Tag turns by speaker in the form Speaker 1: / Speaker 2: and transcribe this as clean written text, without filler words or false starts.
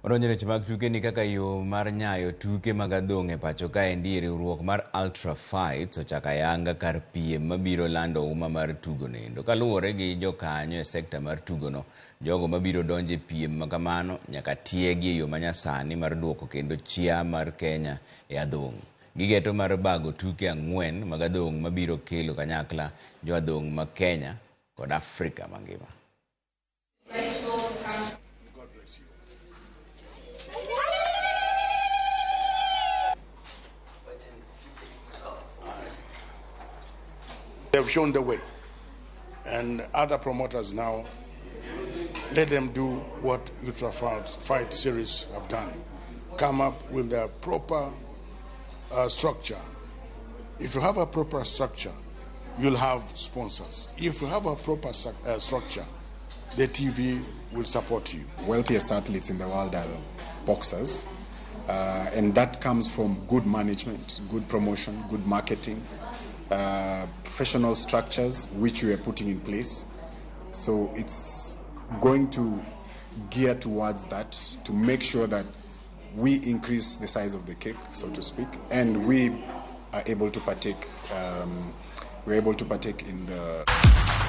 Speaker 1: Wadonjo e weche mag tuke ni kaka yo mar nyayo tuke mag adhong' e pacho kaendi, riwruok mar Ultra Fights ochako ayanga kar piem mabiro lando uma mar tugono endo. Kaluwore gi jokanyo e sekta mar tugono, jogo mabiro donjo e piem makamano nyaka tiegi e yo manyasani mar duoko kendo chia mar Kenya e adhong'. Gigeto mar bago tuke 4 mag adhong' mabiro kelo kanyakla jo adhong' ma Kenya kod Afrika mangima.
Speaker 2: They have shown the way, and other promoters now, let them do what Ultra Fight Series have done. Come up with a proper structure. If you have a proper structure, you'll have sponsors. If you have a proper structure, the TV will support you.
Speaker 3: Wealthiest athletes in the world are boxers, and that comes from good management, good promotion, good marketing, professional structures which we are putting in place. So it's going to gear towards that to make sure that we increase the size of the cake, so to speak, and we are able to partake. We're able to partake in the